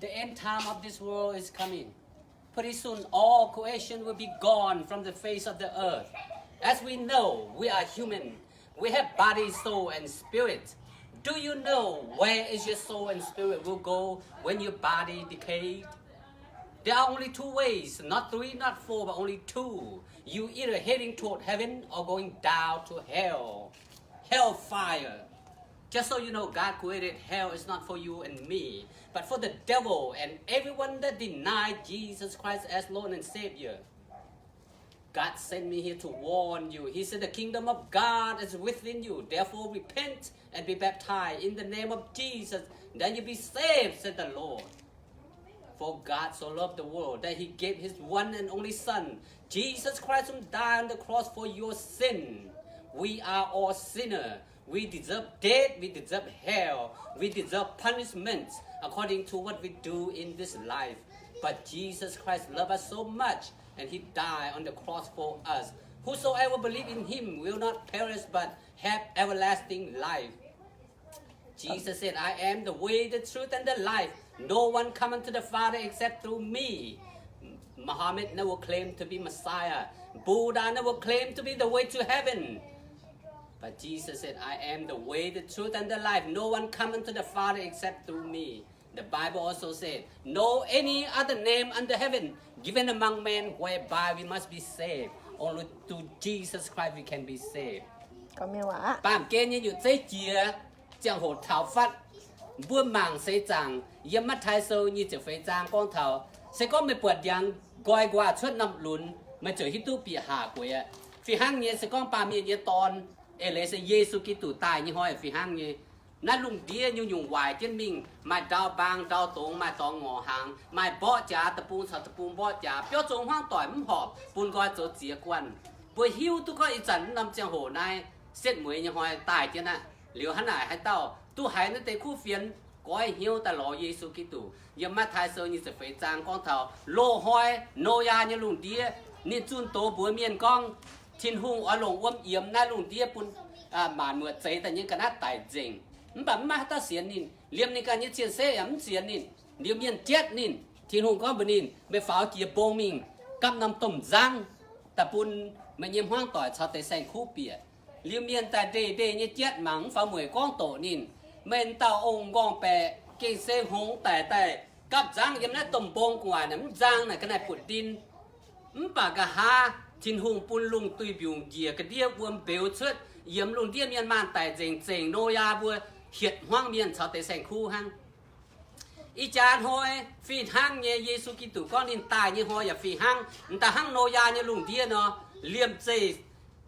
The end time of this world is coming. Pretty soon, all creation will be gone from the face of the earth. As we know, we are human. We have body, soul, and spirit. Do you know where is your soul and spirit will go when your body decayed? There are only two ways, not three, not four, but only two. You either heading toward heaven or going down to hell. Hellfire. Just so you know, God created hell is not for you and me, but for the devil and everyone that denied Jesus Christ as Lord and Savior. God sent me here to warn you. He said, "The kingdom of God is within you. Therefore, repent and be baptized in the name of Jesus. Then you'll be saved," said the Lord. For God so loved the world that he gave his one and only Son, Jesus Christ, whom died on the cross for your sin. We are all sinners. We deserve death, we deserve hell, we deserve punishment according to what we do in this life. But Jesus Christ loved us so much, and he died on the cross for us. Whosoever believe in him will not perish but have everlasting life. Jesus said, "I am the way, the truth, and the life. No one come unto the Father except through me." Muhammad never claimed to be Messiah. Buddha never claimed to be the way to heaven. But Jesus said, "I am the way, the truth, and the life. No one come unto the Father except through me." The Bible also said, "No any other name under heaven given among men whereby we must be saved. Only through Jesus Christ we can be saved." Baamh gen nyei nyutc zeiv jiex, ziangh hoc taux fatv. Mbuo mangc seix zaangc yiem Matv^taai Sou nyic ziepc feix zaang gorngv taux, se gorngv meih buatc ndiangx nqoi nquaah cuotv norm lunx, meih ziouc hiuv duqv bieqc haac gueix aqv. Fih hnangv nyei, se gorngv baamh mienh nyei dorn, eix leiz se Yesu Giduc daaih nyei hnoi, fih hnangv nyei. Naaiv lungh ndiev nyungc-nyungc waaic jienv mingh, maaih ndau baang ndau dongz, maaih dorngx ngorc hnaangx, maaih mborqv jaax deic-bung caux deic-bung mborqv jaax, biauv zong hmuangv doic mv horpc bun nqoi zoux ziex guanh. Mbuo hiuv duqv gorngv ih zanc norm ziangh hoc naaiv setv mueiz nyei hnoi daaih jienv aqv. Liuz hnangv naaic haaix dauh duqv haiz naaiv deix kuv fienx, goiv hnyouv daaih lorz Yesu Giduc. Yiem Matv^taai Sou nyic ziepc feix zaang gorngv taux loz-hnoi Noyaa nyei lungh ndiev, ninh zunh doz mbuox mienh gorngv, Tin-Hungh oix longc wuom yiemx naaiv lungh ndiev bun maanc muotc zeix daaih nyei ga'naaiv daic nzengc. Mv baac mv maaih haaix dauh sienx ninh. Liemh ninh ganh nyei cien-ceqv yaac mv sienx ninh. Liuz mienh jatv ninh. Tin-Hungh gorngv mbuox ninh, Meih faaux jiex mbong mingh gapv norm domh nzangv daaih bun meih nyei hmuangv doic caux deix saeng-kuv bieqc. Liuz mienh daaih ndeic-ndeic nyei jatv mangc mv faaux mueic gorngv doqc ninh, Meih dauh ong-nqorngv baeqc gengh se hngongx daic daaih gapv nzangv yiem naaiv domh mbong gu'nguaaic naaic mv nzang naaic ga'naaiv buoqc ndin. Mv baac nqa'haav Tin-Hungh bun lungh duih mbiungc njiec ga'ndiev wuom mbeux cuotv, yiemx lungh ndiev mienh maanh daic nzengc, zengc Noyaa mbuo hietc hmuangv mienh caux deix saeng-kuv hnangv. Ih jaax hnoi fih hnangv nyei. Yesu Giduc gorngv ninh daaih nyei hnoi yaac fih hnangv. M'daaih hnangv Noyaa nyei lungh ndiev nor, liemh zeih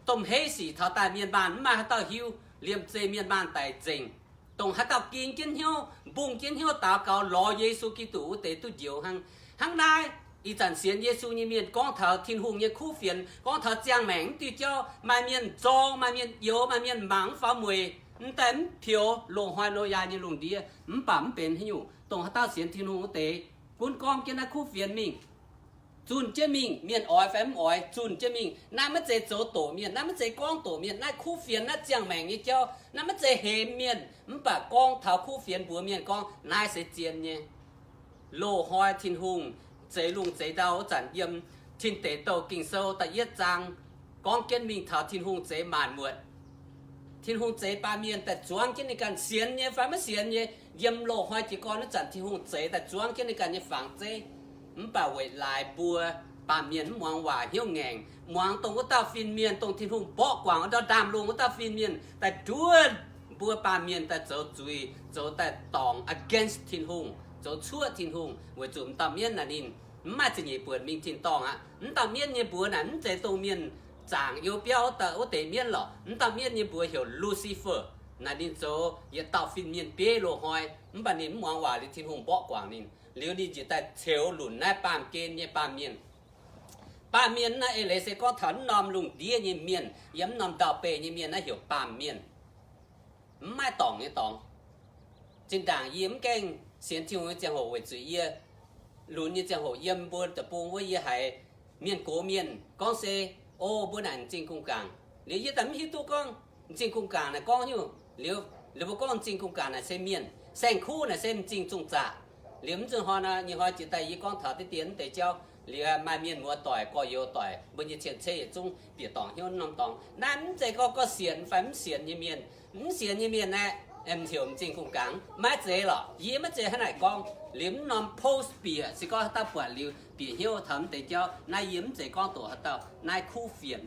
domh heiv sic taux daaih mienh maanh mv maaih haaix dauh hiuv. Liemh zeih mienh maanh daic nzengc, dongh haaix dauh ging jienv hnyouv, mbungh jienv hnyouv daux gaux lorz Yesu Giduc wuov deix duqv njoux hnangv. Hnangv naaiv, ih zanc sienx Yesu nyei mienh gorngv taux Tin-Hungh nyei kuv fienx, gorngv taux ziangh maengc mv diuh jauv, maaih mienh zorng, maaih mienh youx, maaih mienh mangc mv faaux mueic, m'daaih mv peux loz-hnoi Noyaa nyei lungh ndiev. Mv baac mv benx haaix nyungc, dongh haaix dauh sienx Tin-Hungh wuov deix gunv gorngv jienv naaiv kuv fienx mingh. Zunh jienv mingh, mienh oix fai mv oix, zunh jienv mingh. Naaiv maiv zeiz zoux doqc mienh, naaiv maiv zeiz gorngv doqc mienh. Naaiv kuv fienx, naaiv ziangh maengc nyei jauv, naaiv maiv zeiz hemx mienh. Mv baac gorngv taux kuv fienx mbuox mienh gorngv naaiv se zien nyei. Loz-hnoi Tin-Hungh zeix lungh zeix ndau wuov zanc, yiem Tin Deic Douh Ging-Sou da'yietv zaang gorngv jienv mingh taux Tin-Hungh zeix maanc muotc. Tin-Hungh zeix baamh mienh daaih zuangx jienv ninh ganh, sienx nyei fai maiv sienx nyei. Yiem loz-hnoi jiez gorn wuov zanc Tin-Hungh zeix daaih zuangx jienv ninh ganh nyei fangx zeiv. Mv baac weic laaix mbuo baamh mienh mv muangx waac, hnyouv ngaengc, muangx dongh wuov dauh fin-mienh, dongh Tin-Hungh mborqv guangc ndortv ndaamv-lungh wuov dauh fin-mienh daaih nduov mbuo baamh mienh daaih zoux zuiz, zoux daaih dorngc against Tin-Hungh, zoux cuoqv Tin-Hungh, weic zuqc m'dauh mienv naaic ninh mv maaih zingh nyeic buonc mingh tin-dorngh aqv. M'dauh mienv nyei mbuox naaic mv zeiz dongh mienh zaangc you biauv wuov deix mienv lorqc. M'dauh mienv nyei mbuox heuc Lucifer. Naaic ninh zoux yietc dauh fin-mienh bieiv loz-hnoi, mv baac ninh mv muangx waac liuz Tin-Hungh mborqv guangc ninh. Liuz ninh njiec daaih ceux lunc naaiv baamh gen nyei baamh mienh. Baamh mienh naaiv eix leiz se gorngv taux mv norm lungh ndiev nyei mienh, yiem mv norm ndau-beih nyei mienh naaiv heuc baamh mienh. Mv maaih dorngc nyei dorngx. Zinh ndaangc yie mv gaengh sienx Tin-Hungh nyei ziangh hoc weic zuqc yie lunx nyei ziangh hoc yiem mbuo deic-bung wuov yie haiz mienh gox mienh gorngv se, o, mbuo naaic m'zing gong-gaangc. Liuz yie daaih mv hiuv duqv gorngv m'zing gong-gaangc naaic gorngv nyungc. Liuz, liuz mbuo gorngv m'zing gong-gaangc naaic se mienh, saeng-kuv naaic se m'zing zong-zaqc. Liuz mv zunh hnoi nor, nyei hnoi jiex daaih yie gorngv taux diqv dien mv deix jauv, liuz maaih mienh muoz doic, gorx-youz doic, mbuo nyei cien-ceqv yietc zungv bieqc dorngc hnyouv norm dorngx. Naaiv mv zeiz gorngv gorngv sienx fai mv sienx nyei mienh. Mv sienx nyei mienh aeqv, heuc m'zing gong-gaangc maiv zeiz lorqc. Yie maiv zeiz hnangv naaic gorngv. Liuz mv norm post bieqc se gorngv haaix dauh buatc liuz bieqc hnyouv taux mv deix jauv. Naaiv yie mv zeiz gorngv doqc haaix dauh. Naaiv kuv fienx.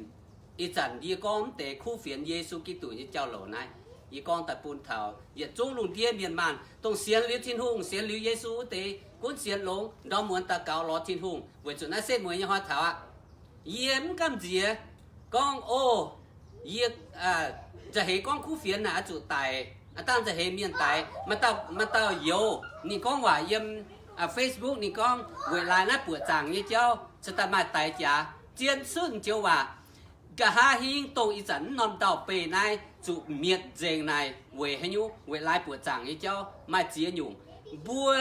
Ih zanc yie gorngv mv deix kuv fienx Yesu Giduc nyei jauv-louc naaiv. Yie gorngv daaih bun taux yietc zungv lungh ndiev mienh maanh, dongh sienx liuz Tin-Hungh, sienx liuz Yesu wuov deix, gunv sienx longx, ndorm muonz daux gaux lorz Tin-Hungh, weic zuqc naaiv setv mueiz nyei hnoi taux aqv. Yie mv gamh nziex gorngv, o, yie nza'heix gorngv kuv fienx naaic oix zuqc daic, aa, dangh nza'heix mienh daic. Maaih dauh youz ninh gorngv waac yiem Facebook, ninh gorngv weic laaix naaiv buoqc zaangc nyei jauv cingx daaih maaih daix jaax. Zien cuotv joux waac, nqa'haav hingv dongh ih zanc mv norm ndau-beih naaiv zuqc mietc nzengc naaic weic haaix nyungc? Weic laaix buoqc zaangc nyei jauv maaih ziex nyungc. Mbuo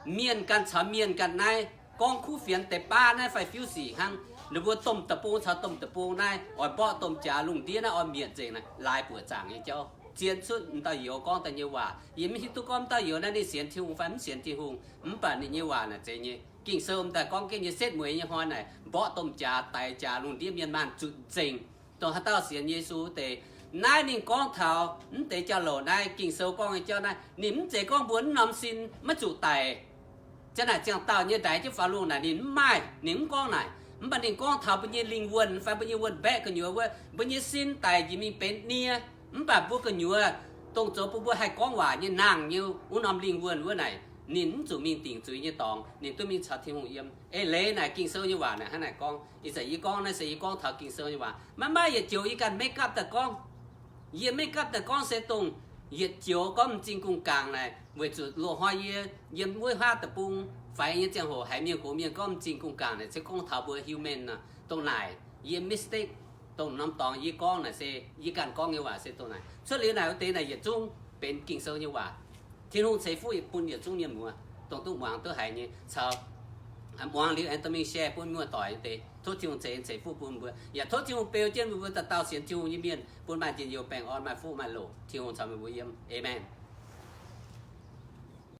mienh ganh caux mienh ganh naaiv gorngv kuv fienx deix baav naaiv fai fiuv sic hnangv. Ninh mbuo domh deic-bung caux domh deic-bung naaiv oix mborqv domh jaax, lungh ndiev naaiv oix mietc nzengc naaic laaix buoqc zaangc nyei jauv. Zien cuotv m'dauh youz gorngv daaih nyei waac. Yie mv hiuv duqv gorngv m'dauh youz naaiv ninh sienx Tin-Hungh fai mv sienx Tin-Hungh, mv baac ninh nyei waac naaic zeiz nyei. Ging-Sou m'daaih gorngv jienv nyei setv mueiz nyei hnoi naaic mborqv domh jaax, daix jaax, lungh ndiev mienh maanh zuqc nzengc. Dongh haaix dauh sienx Yesu deix, naaiv ninh gorngv taux mv deix jauv-louc naaiv, Ging-Sou gorngv nyei jauv naaiv, ninh mv zeiz gorngv mbuo mv norm sin maiv zuqc daic. Ziang naaic ziangh dauh nyei ndaix jienv faaux lungh naaic ninh mv maaih, ninh mv gorngv naaic. Mv baac ninh gorngv taux mbuo nyei lingh wuonh fai mbuo nyei wuonh mbaeqv gu'nyuoz wuov, mbuo nyei sin daic njiec mingh benx nie, mv baac mbuo gu'nyuoz dongh zoux bun mbuo haih gorngv waac nyei nangh nyei wuov norm lingh wuonh wuov naaic, ninh mv zuqc mingh dingc zuiz nyei dorngx, ninh duqv mingh caux Tin-Hungh yiem. Eix leiz naaic Ging-Sou nyei waac naaic hnangv naaic gorngv. Ih zanc yie gorngv naaiv se yie gorngv taux Ging-Sou nyei waac. Maiv maaih yietc joux yie ganh make up daaih gorngv. Yie make up daaih gorngv se dongh yietc joux gorngv m'zing gong-gaangc naaic, weic zuqc loz-hnoi yie yiem wuov haav deic-bung faix nyei ziangh hoc haiz mienh gox mienh gorngv m'zing gong-gaangc naaic se gorngv taux mbuo human nor. Dongh naaic yie mistake. Dongh norm dorngx yie gorngv naaic se yie ganh gorngv nyei waac se dongh naaic. Cuotv liuz naaic wuov deix naaic yietc zungv benx Ging-Sou nyei waac. Tin-Hungh ceix fuqv bun yietc zungv mienh muoz, dongh duqv muangx duqv haiz nyei caux muangx liuz aengx dorh mingh share bun muoz-doic nyei deix. Tov Tin-Hungh ceix, ceix fuqv bun mbuo, yaac tov Tin-Hungh beu jienv mbuo, mbuo dauh dauh sienx Tin-Hungh nyei mienh bun maaih njien-youh, baengh orn, maaih fuqv maaih loc. Tin-Hungh caux meih mbuo yiem. Aamen.